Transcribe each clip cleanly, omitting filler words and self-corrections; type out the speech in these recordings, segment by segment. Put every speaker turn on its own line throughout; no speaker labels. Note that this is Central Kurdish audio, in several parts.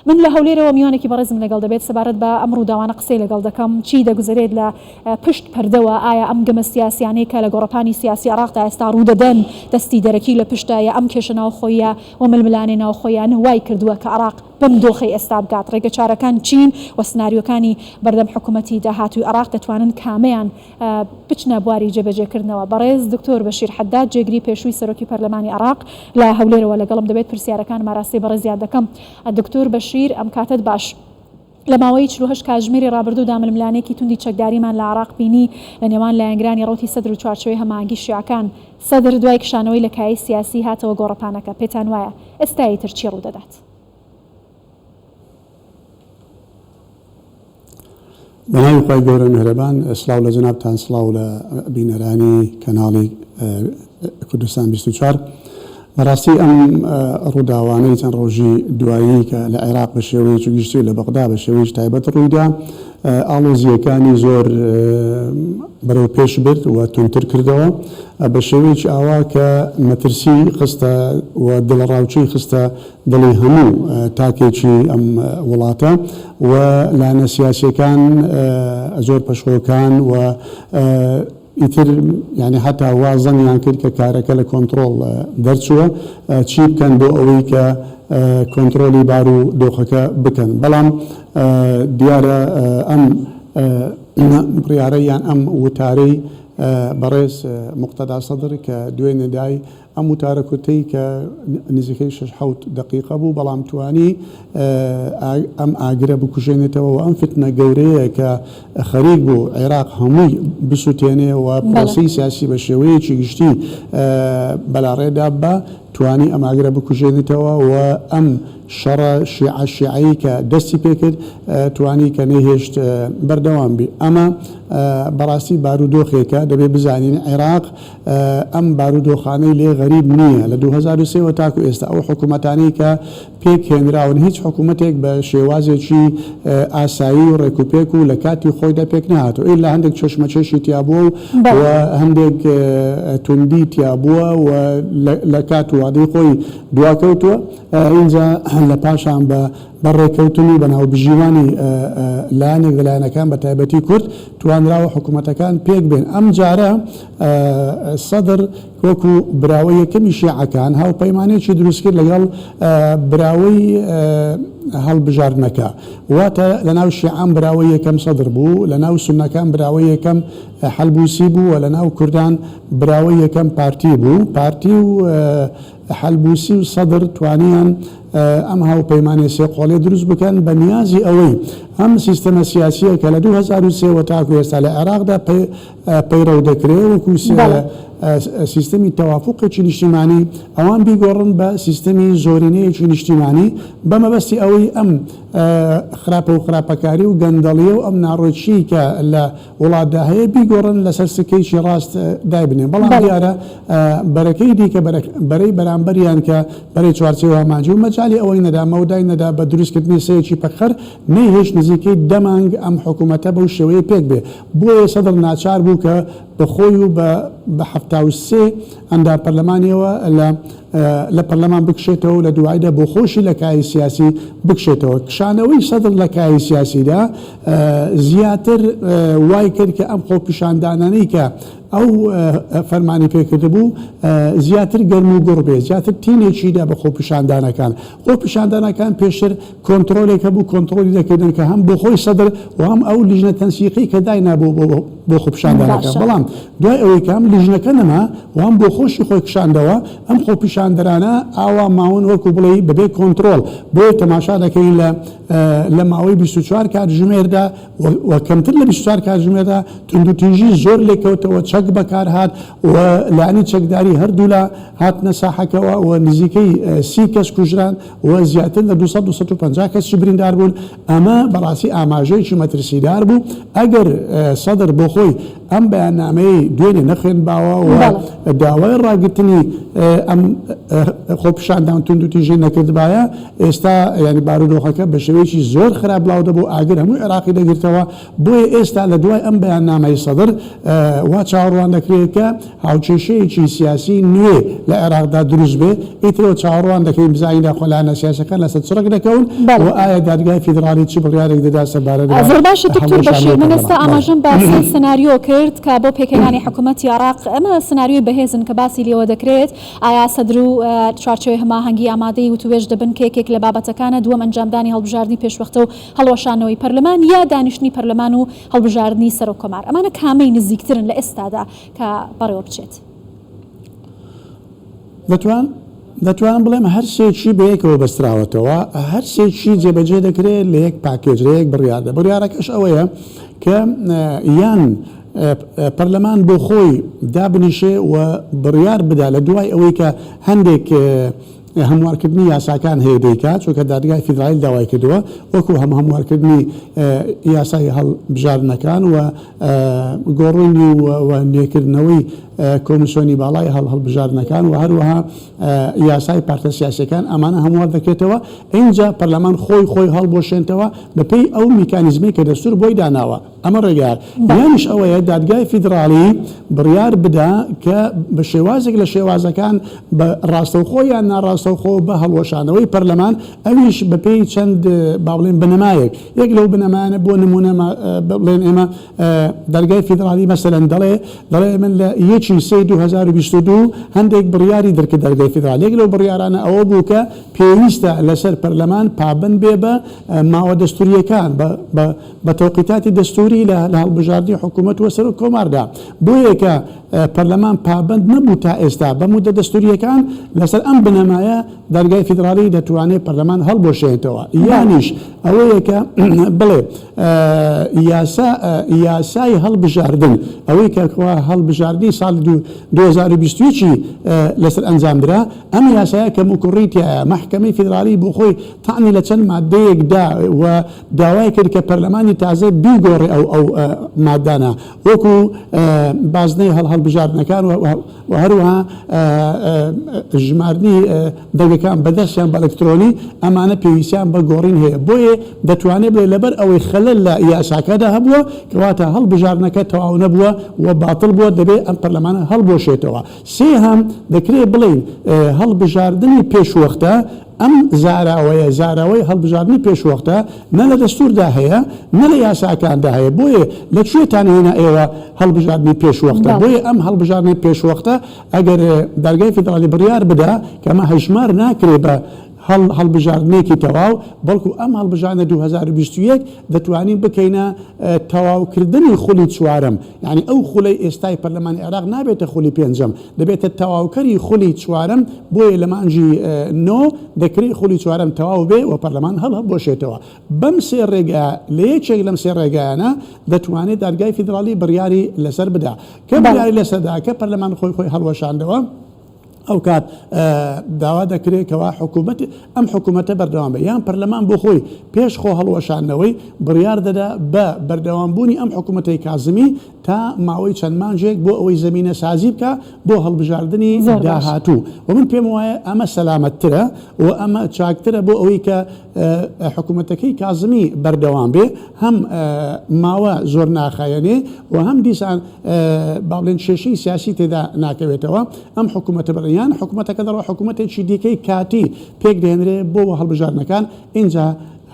من لە هەولێرەوە میوانێکی بەڕێزم لەگەڵ دەبێت سەبارەت بە ئەم ڕووداوانە قسەی لەگەڵ دەکەم، چی دەگوزەرێت لە پشت پەردەوە، ئایا ئەم گەمە سیاسیانەی کە لە گۆڕەپانی سیاسی عێراقدا ئێستا ڕوودەدەن دەستی دەرەکی لە پشتە یا ئەم کێشە ناوخۆییە و ململانێ ناوخۆییانە وای کردووە کە عێراق بەم دۆخەی ئێستا بگات، ڕێگەچارەکان چین و سناریۆکانی بەردەم حکومەتی داهاتووی عێراق دەتوانن کامەیان بچنە بواری جێبەجێکردنەوە. بەڕێز دکتۆر بەشیر حەداد جێگری پێشووی سەرۆکی پەرلەمانی عێراق لە هەولێرەوە لەگەڵم دەبێت، پرسیارەکانم ئاراستەی بەڕێزیان دەکەم. دکتۆر بەشیر ئەم کاتەت باش. لە ماوەی 48 کاتژمێری ڕابردوودا ململانێکی توندی چەکداریمان لە عێراق بینی لە نێوان لایەنگرانی ڕەوتی سەدر و چوارچێوەی هەماهەنگی شیعەکان. سەدر دوای کشانەوەی لە کایەی سیاسی هاتەوە گۆڕەپانەکە. پێتان وایە ئێستا ئیتر چی ڕوودەدات؟
بەناوی خوای گەورە میهرەبان سڵاو لە جەنابتان سڵاو لە بینەرانی کەناڵی کوردستان 24 بەڕاستی ئەم ڕووداوانەی چەند ڕۆژی دوایی کە لە عێراق بە شێوەیەکی گشتی و لە بەغدا بە شێوەیەکی تایبەت ڕوویدا ئاڵۆزییەکانی زۆر بەرەو پێش برد و توندتر کردەوە بە شێوەیەکی ئاوا کە مەترسی خستە و دڵەڕاوکێی خستە دڵی هەموو تاکێکی ئەم وڵاتە و لایەنە سیاسیەکان زۆر پەشۆکان و ئیتر یانی هەتا وا زەنیان کرد کە کارەکە لە کۆنتڕۆڵ دەرچووە چی بکەن بۆ ئەوەی کە کۆنتڕۆڵی بار و دۆخەکە بکەن بەڵام دیارە ئەم بڕیارە یان ئەم وتارەی بەڕێز موقتەدا سەدر کە دوێنێ دای ئەم وتارە کورتەی کە نزیکەی شەش حەوت دەقیقە بوو، بەڵام توانی ئەم ئاگرە بکوژێنێتەوە و ئەم فتنە گەورەیە کە خەریک بوو عێراق هەمووی بسوتێنێ و پرۆسەی سیاسی بە شێوەیەکی گشتی بەلاڕێدا ببا، توانی ئەم ئاگرە بکوژێنێتەوە و ئەم شەڕە شیعە شیعەی کە دەستی پێکرد توانی کە نەیهێشت بەردەوام بی. ئەمە بەڕاستی بارودۆخێکە دەبێ بزانین عێراق ئەم بارودۆخانەی لێ غەریب نییە، لە 2003 وە تاکو ئێستا ئەو حکومەتانەی کە پێک هێنراون هیچ حکومەتێک بە شێوازێکی ئاسایی و ڕێکوپێک و لە کاتی خۆیدا پێک نەهاتووە ئیلا هەندێک چەشمەچەشی تیابووە و هەندێک توندی تیابووە و لە کات و وادەی خۆی دواکەوتووە ئینجا لە پاشان بە بە ڕێککەوتن و بە ناوبژیوانی لایەنێک لە لایەنەکان بە تایبەتی کورد توانراوە حکوومەتەکان پێک بێن. ئەمجارە سەدر وەکوو براوەی یەکەمی شیعەکان هاوپەیمانێکی دروست کرد لەگەڵ براوەی هەڵبژاردنەکە. واتە لە ناو شیعان براوەی یەکەم سەدر بوو، لە ناو سوننەکان براوەی یەکەم حەلبووسی بوو و لە ناو کوردان براوەی یەکەم پارتی بوو. پارتی و حەلبوسی و سەدر توانیان ئەم هاوپەیمانیە سێقۆڵیە دروست بکەن بە نیازی ئەوەی ئەم سیستەمە سیاسیە کە لە 2003 وە تاکو ئێستا لە عێراقدا پەیڕەو دەکرێ وەکو سیستەمی تەوافوقێکی نیشتیمانی ئەوان بیگۆڕن بە سیستەمی زۆرینەیەکی نیشتیمانی بە مەبەستی ئەوەی ئەم خراپە و خراپەکاری و گەندەڵیە و ئەم ناڕێکیەی کە لە وڵاتدا هەیە بیگۆڕن لەسەر سکەیەکی ڕاست دایبنێن بەڵام دیارە بەرەکەی دیکە بەرەی بەرامبەریان کە بەرەی چوارچێوە ئامانجی و مەجالی ئەوەی نەدا مەودای نەدا بە دروستکردنی سەیەکی پەکخەر نەیهێشت نزیکەی دە مانگ ئەم حکوومەتە بەو شێوەیە پێک بێ بۆیە سەدڕ ناچار بوو کە بە خۆی و بە 73 ئەندام پەرلەمانیەوە لە لە پەرلەمان بکشێتەوە و لە دوایدا بۆ خۆشی لە کایەی سیاسی بکشێتەوە. کشانەوەی سەدر لە کایەی سیاسیدا زیاتر وای کرد کە ئەم خۆپیشاندانانەی کە ئەو فەرمانی پێکردبوو زیاتر گەرم و گوڕ بێ، زیاتر تینێکی دا بە خۆپیشاندانەکان. خۆپیشاندانەکان پێشتر کۆنترۆلێک هەبوو کۆنترۆلی دەکردن کە هەم بۆ خۆی سەدر و هەم ئەو لیژنە تەنسیقی کە داینابوو بۆ خۆپیشاندانەکان. بەڵام دوای ئەوەی کە هەم لیژنەکە نەما و هەم بۆ خۆشی خۆی کشاندەوە، ئەم خۆپیشاندەرانە ئاوا ماون وەکو بڵێی بەبێ کۆنترۆڵ، بۆیە تەماشا دەکەین لە لە ماوەی 24 کاتژمێردا و کەمتر لە 24 کاتژمێردا توندوتیژی زۆر لێکەوتەوە، چەک بەکارهات و لایەنی چەکداری هەردوولا هاتنە ساحەکەوە و نزیکەی 30 کەس کوژران و زیاتر لە 200 250 کەسیش بریندار بوون، ئەمە بەڕاستی ئاماژەیەکی مەترسیدار بوو، ئەگەر سەدر بۆ خۆی. ئەم بەیاننامەیەی دوێنێ نەخوێندباوە و داوای ڕاگرتنی ئەم خۆپیشاندان و توندوتیژی نەکردبایە، ئێستا یانی بارودۆخەکە بە شێوەیەکی زۆر خراپ بڵاو دەبوو، ئاگر هەموو عێراقی دەگرتەوە، بۆیە ئێستا لە دوای ئەم بەیاننامەی سەدر وا چاوەڕوان دەکرێت کە هاوکێشەیەکی سیاسی نوێ لە عێراقدا دروست بێ، ئیترەوە چاوەڕوان دەکەین بزانین داخۆ لایەنە سیاسیەکان لەسەر چ ڕێک دەکەون و ئایا دادگای فیدڕاڵی چ بڕیارێک دەدات سەبارەت بە
زۆر باشە دکتۆر بەشیر،
هەڵوەشانەوەی
من
پەرلەمان.
ئێستا
بەڵێ.
ئاماژەم بە سێ سناریۆ کرد کە بۆ پێکهێنانی حکومەتی عێراق، ئەمە سناریۆی بەهێزن کە باسی لێوە دەکرێت، ئایا سەدر و چوارچێوەی هەماهەنگی ئامادەی وتووێژ دەبن کە یەکێک لە بابەتەکانە، دووەم ئەنجامدانی هەڵبژاردنی پێشوەختە و هەڵوەشانەوەی پەرلەمان یا دانیشتنی پەرلەمان و هەڵبژاردنی سەرۆک کۆمار، ئەمانە کامەی نزیکترن لە ئێستادا کە بەڕێوە بچێت؟
دەتوان دەتوانم بڵێم هەر سێکی بەیەکەوە بەستراوەتەوە، هەر سێکی جێبەجێ دەکرێت لە یەک پاکێج، لە یەک بڕیاردا، بڕیارەکەش ئەوەیە کە یان پەرلەمان بۆ خۆی دابنیشێ و بڕیار بدا لە دوای ئەوەی کە هەندێک هەموارکردنی یاساکان هەیە دەیکات، چونکە دادگای فیدراڵی داوای کردووە، وەکو هەم هەموارکردنی یاسای هەڵبژاردنەکان و گۆڕینی و نوێکردنەوەی کۆمیسیۆنی باڵای هەڵبژاردنەکان و هەروەها یاسای پارتە سیاسیەکان، ئەمانە هەموار دەکرێتەوە، ئینجا پەرلەمان خۆی خۆی هەڵبوەشێنتەوە بەپێی ئەو میکانیزمەی کە دەستور بۆی داناوە. ئەمە ڕێگایە. یانیش ئەوەیە دادگای فیدڕاڵی بڕیار بدا کە بە شێوازێک لە شێوازەکان بە ڕاستەوخۆ یان ناڕاستەوخۆ بە هەڵوەشانەوەی پەرلەمان، ئەویش بە پێی چەند با بڵێین بنەمایەک. یەک لەو بنەمایانە بۆ نموونە بڵێن ئێمە دادگای فیدڕاڵی مەسەلەن دەڵێ دەڵێ من لە یەکی سێی 2022 هەندێک بڕیاری دەرکرد دادگای فیدڕاڵ. یەک لەو بڕیارانە ئەوە بوو کە پێویستە لەسەر پەرلەمان پابەند بێ بە ماوە دەستوورییەکان، بە بە تەوقیتاتی دەستووری لە لە هەڵبژاردنی حکوومەت و سەرۆک کۆماردا. بۆیە کە پەرلەمان پابەند نەبوو تا ئێستا بە موددە دەستوورییەکان، لەسەر ئەم بنەمایە دادگای فیدراڵی دەتوانێ پەرلەمان هەڵبوەشێنێتەوە. یانیش ئەوەیە کە بڵێ یاسا یاسای هەڵبژاردن ئەوەی کە کوا هەڵبژاردنی ساڵی 2021 ی لەسەر ئەنجام درا، ئەم یاسایە کەموکوڕی تیایە، مەحکەمەی فیدراڵی بۆ خۆی تەعنی لە چەند ماددەیەک دا و داوای کرد کە پەرلەمانی تازە بیگۆڕێ ئەو ئەو مادانە وەکو بازنەی هەڵ هەڵبژاردنەکان و و هەروەها ژماردنی دەنگەکان بە دەست یان بە ئەلکترۆنی ئەمانە پێویستیان بە گۆڕین هەیە بۆیە دەتوانێت بڵێ لەبەر ئەوەی خەلەل لە یاساکەدا هەبووە کەواتە هەڵبژاردنەکە تەواو نەبووە و باتڵ بووە دەبێت ئەم پەرلەمانە هەڵبوەشێتەوە سێهەم دەکرێت بڵێین هەڵبژاردنی پێشوەختە ئەم زاراوەیە، زاراوەی هەڵبژاردنی پێشوەختە، نە لە دەستووردا هەیە، نە لە یاساکاندا هەیە، بۆیە لە کوێتان هێنا ئێوە هەڵبژاردنی پێشوەختە؟ بۆیە ئەم هەڵبژاردنی پێشوەختە ئەگەر دادگای فیدراڵی بڕیار بدا کە ئەمە هەژمار ناکرێ بە هەڵبژاردنێکی تەواو، بەڵکو ئەم هەڵبژاردنە 2021 دەتوانین بکەینە تەواوکردنی خولی چوارەم، یانی ئەو خولەی ئێستای پەرلەمانی عێراق نابێتە خولی پێنجەم، دەبێتە تەواوکەری خولی چوارەم، بۆیە لە مانگی نۆ دەکرێ خولی چوارەم تەواو بێ و پەرلەمان هەڵبوەشێتەوە. بەم سێ ڕێگا، لە یەکێک لەم سێ ڕێگایانە دەتوانێ دادگای فیدراڵی بڕیاری لەسەر بدا. کە بڕیاری لەسەر دا، کە پەرلەمان خۆی خۆی هەڵوەشاندەوە، ئەوکات داوا دەکرێ کەوا حکوومەت ئەم حکوومەتە بەردەوام بێ یان پەرلەمان بۆ خۆی پێش خۆ هەڵوەشاندنەوەی بڕیار دەدا بە بەردەوامبوونی ئەم حکوومەتەی کازمی تا ماوەی چەند مانگێک بۆ ئەوەی زەمینە سازی بکا بۆ هەڵبژاردنی
زۆر باش.
داهاتوو و من پێم وایە ئەمە سەلامەتترە و ئەمە چاکترە بۆ ئەوەی کە حکوومەتەکەی کازمی بەردەوام بێ هەم ماوە زۆر ناخایەنێ و هەم دیسان با بڵێن کێشەی سیاسی تێدا ناکەوێتەوە ئەم حکوومەتە بڵێن یان حکوومەتەکە دەڕوا حکوومەتێکی دیکەی کاتی پێک دەهێنرێ بۆ هەڵبژاردنەکان ئینجا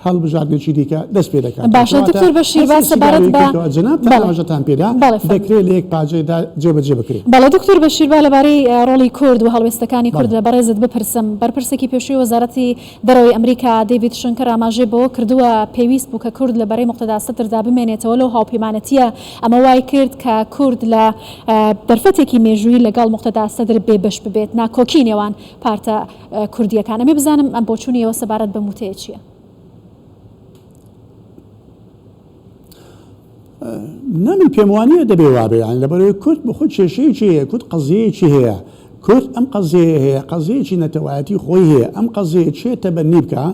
هەڵبژاردنێکی دیکە دەست پێ دەکاتەوە.
باشە
کەواتە
دکتۆر بەشیر
هەر
با
سێ
سەبارەت
سیناریۆی
بە
کە کەوا جەنابتان
بەڵێ
ئاماژەتان پێدا
بەڵێ فەرموو.
دەکرێ لە یەک پاجەدا جێبەجێ بکرێ.
بەڵێ دکتۆر بەشیر با لەبارەی ڕۆڵی کورد و هەڵوێستەکانی کورد
بەڵێ.
لە بەڕێزت بپرسم. بەرپرسێکی پێشووی وەزارەتی دەرەوەی ئەمریکا دەیڤید شنکەر ئاماژەی بەوە کردووە پێویست بوو کە کورد لە بەرەی موقتەدا سەدردا بمێنێتەوە لەو هاوپەیمانەتییە، ئەمە وای کرد کە کورد لە دەرفەتێکی مێژوویی لەگەڵ موقتەدا سەدر بێبەش ببێت. ناکۆکی نێوان پارتە کوردییەکان. ئەمێ بزانم ئەم بۆچوونی ئێوە سەبارەت بەم وتەیە چییە؟
نا من پێم وانییە دەبێ وابێ یانی لەبەرئەوەی کورد بۆ خۆی کێشەیەکی هەیە کورد قەزیەیەکی هەیە. کورد ئەم قەزیەیە هەیە، قەزیەیەکی نەتەوایەتی خۆی هەیە، ئەم قەزیەیە کێ تەبەنی بکا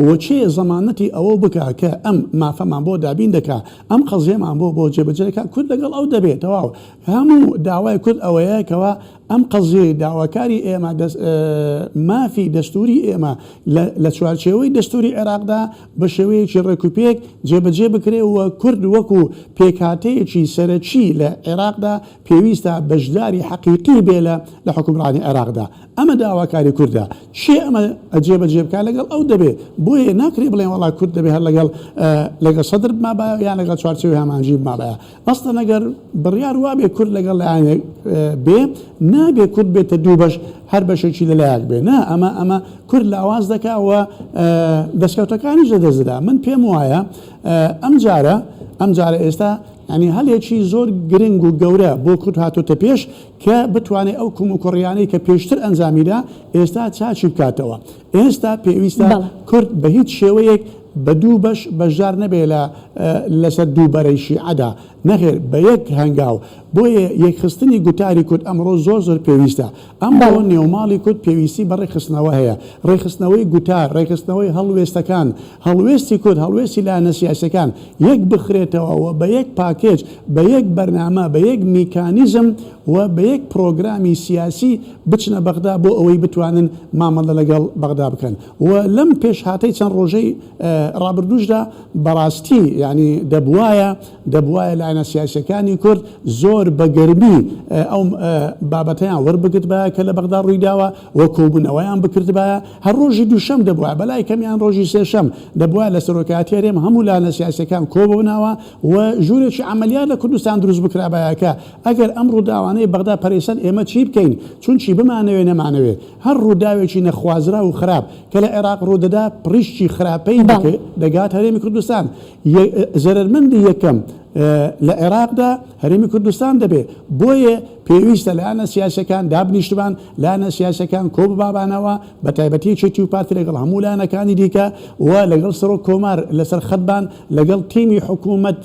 و کێ زەمانەتی ئەوە بکا کە ئەم مافەمان بۆ دابین دەکا، ئەم قەزیەمان بۆ بۆ جێبەجێ دەکا، کورد لەگەڵ ئەو دەبێ، تەواو. هەموو داوای کورد ئەوەیە کەوا ئەم قەزیەی داواکاری ئێمە مافی دەستووری ئێمە لە چوارچێوەی دەستووری عێراقدا بە شێوەیەکی ڕێکوپێک جێبەجێ بکرێ و کورد وەکو پێکهاتەیەکی سەرەکی لە عێراقدا پێویستە بەشداری حەقیقی بێ لە لە حوکمڕانی عێراقدا. ئەمە داواکاری کوردە. کێ ئەمە جێبەجێ بکا لەگەڵ ئەو دەبێ. بۆیە ناکرێ بڵێن وەڵا کورد دەبێ هەر لەگەڵ لەگەڵ سەدر بمابایە یان لەگەڵ چوارچێوەی هامانجی بمابایە. ئەسڵەن ئەگەر بڕیار وابێ کورد لەگەڵ لایەنێک بێ، نابێ کورد بێتە دوو بەش هەر بەشێکی لە لایەک بێ. نا ئەمە ئەمە کورد لاواز دەکا و دەستکەوتەکانیش لەدەست دەدا. من پێم وایە ئەمجارە ئەمجارە ئێستا یانی هەلێکی زۆر گرنگ و گەورە بۆ کورد هاتۆتە پێش کە بتوانێت ئەو کەموکوڕیانەی کە پێشتر ئەنجامیدا ئێستا چاکی بکاتەوە. ئێستا پێویستە کورد بە هیچ شێوەیەک بە دوو بەش بەشدار نەبێت لە لەسەر دوو بەرەی شیعەدا، نەخێر بە یەک هەنگاو. بۆیە یەکخستنی گوتاری کورد ئەمڕۆ زۆر زۆر پێویستە. ئەمڕۆ نێوماڵی کورد پێویستی بە ڕێکخستنەوە هەیە، ڕێکخستنەوەی گوتار، ڕێکخستنەوەی هەڵوێستەکان، هەڵوێستی کورد، هەڵوێستی لایەنە سیاسیەکان یەک بخرێتەوە و بە یەک پاکێج، بە یەک بەرنامە، بە یەک میکانیزم و بە یەک پرۆگرامی سیاسی بچنە بەغدا بۆ ئەوەی بتوانن مامەڵە لەگەڵ بەغدا بکەن و لەم پێشهاتەی چەند ڕۆژەی ڕابردووشدا بەڕاستی یانی دەبوایە دەبوایە لایەنە سیاسیەکانی کورد زۆر بە گەرمی ئەو بابەتەیان وەربگرتبایە کە لە بەغدا ڕوویداوە و کۆبوونەوەیان بکردبایە هەر ڕۆژی دووشەم دەبوایە بەلای کەم یان ڕۆژی سێشەم دەبوایە لە سەرۆکایەتی هەرێم هەموو لایەنە سیاسیەکان کۆببنەوە و ژوورێکی عەمەلیات لە کوردستان دروست بکرابایە کە ئەگەر ئەم ڕووداوانەی بەغدا پەرەیسەند ئێمە چی بکەین چونکی بمانەوێ نەمانەوێ هەر ڕووداوێکی نەخوازراو و خراپ کە لە عێراق ڕوودەدا پڕیشکی خراپەی دەگات هەرێمی کوردستان زەرەرمەندی یەکەم لە عێراقدا هەرێمی کوردستان دەبێ بۆیە پێویستە لایەنە سیاسەکان دابنیشتبان لایەنە سیاسەکان کۆببابانەوە بە تایبەتی یەکێتی و پارتی لەگەڵ هەموو لایەنەکانی دیکە و لەگەڵ سەرۆک کۆمار لەسەر خەت بان لەگەڵ تیمی حکوومەت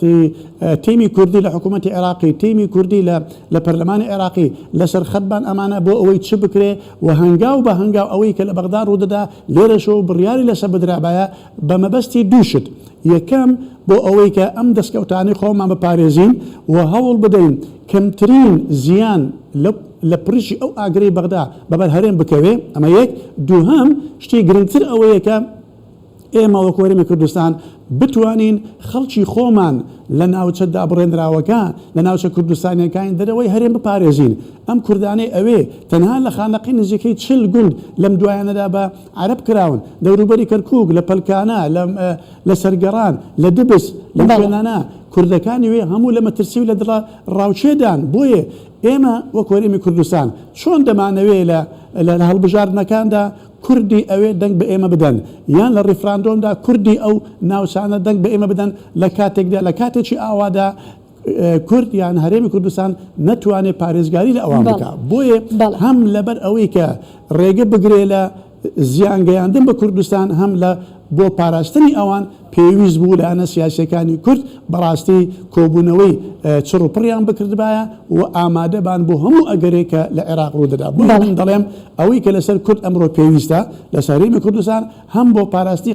تیمی کوردی لە حکوومەتی عێراقی تیمی کوردی لە لە پەرلەمانی عێراقی لەسەر خەت بان ئەمانە بۆ ئەوەی چ بکرێ و هەنگاو بە هەنگاو ئەوەی کە لە بەغدا ڕوودەدا لێرەشەوە بڕیاری لەسەر بدرابایە بە مەبەستی دوو شت، یەکەم، بۆ ئەوەی کە ئەم دەستکەوتانەی خۆمان بپارێزین و هەوڵ بدەین کەمترین زیان لە پڕیشی ئەو ئاگرەی بەغدا بە بەر هەرێم بکەوێ، ئەمە یەک. دووهەم، شتی گرنگتر ئەوەیە کە ئێمە وەکو هەرێمی کوردستان بتوانین خەڵکی خۆمان لە ناوچە دابڕێنراوەکان، لە ناوچە کوردستانییەکانی دەرەوەی هەرێم بپارێزین. ئەم کوردانەی ئەوێ تەنها لە خانەقین نزیکەی 40 گوند لەم دوایانەدا بە عەرەب کراون، دەوروبەری کەرکوک، لە پەلکانە، لە لە سەرگەڕان، لە دبس، لەم شوێنانە، کوردەکانی وێ هەموو لە مەترسی و لە دڵە ڕاوکێدان، بۆیە ئێمە وەک هەرێمی کوردستان چۆن دەمانەوێ لە لە هەڵبژاردنەکاندا کوردی ئەوێ دەنگ بە ئێمە بدەن، یان لە ڕیفراندۆمدا کوردی ئەو ناوچانە دەنگ بە ئێمە بدەن، لە کاتێکدا لە کاتێکی ئاوادا کورد یان هەرێمی کوردستان نەتوانێ پارێزگاری لە ئەوان بکا بۆیە هەم لەبەر ئەوەی کە ڕێگە بگرێ لە زیان گەیاندن بە کوردستان هەم لە بۆ پاراستنی ئەوان پێویست بوو لایەنە سیاسیەکانی کورد بەڕاستی کۆبوونەوەی چڕ و پڕیان بکردبایە و ئامادە بان بۆ هەموو ئەگەرێک کە لە عێراق ڕوودەدا بۆیە من دەڵێم ئەوەی کە لەسەر کورد ئەمڕۆ پێویستە لەسەر هەرێمی کوردستان هەم بۆ پاراستنی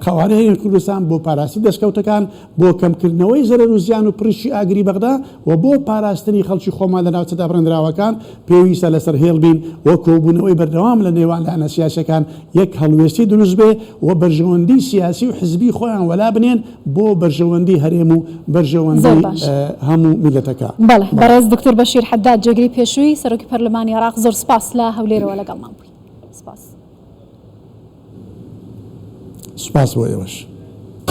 قەوارەی هەرێمی کوردستان بۆ پاراستنی دەستکەوتەکان، بۆ کەمکردنەوەی زەرەر و زیان و پڕیشکی ئاگری بەغدا و بۆ پاراستنی خەڵکی خۆمان لە ناوچە دابڕێندراوەکان، پێویستە لەسەر هێڵ بین و کۆبوونەوەی بەردەوام لە نێوان لایەنە سیاسیەکان یەک هەڵوێستی دروست بێ و بەرژەوەندی سیاسی و حزبی خۆیان وەلا بنێن بۆ بەرژەوەندی هەرێم و بەرژەوەندی هەموو میللەتەکە.
بەڵێ بەڕێز دکتۆر بەشیر حەداد جێگری پێشووی سەرۆکی پەرلەمانی عێراق زۆر سوپاس لە هەولێرەوە لەگەڵمان بووی. سوپاس.
سوپاس بۆ ئێوەش.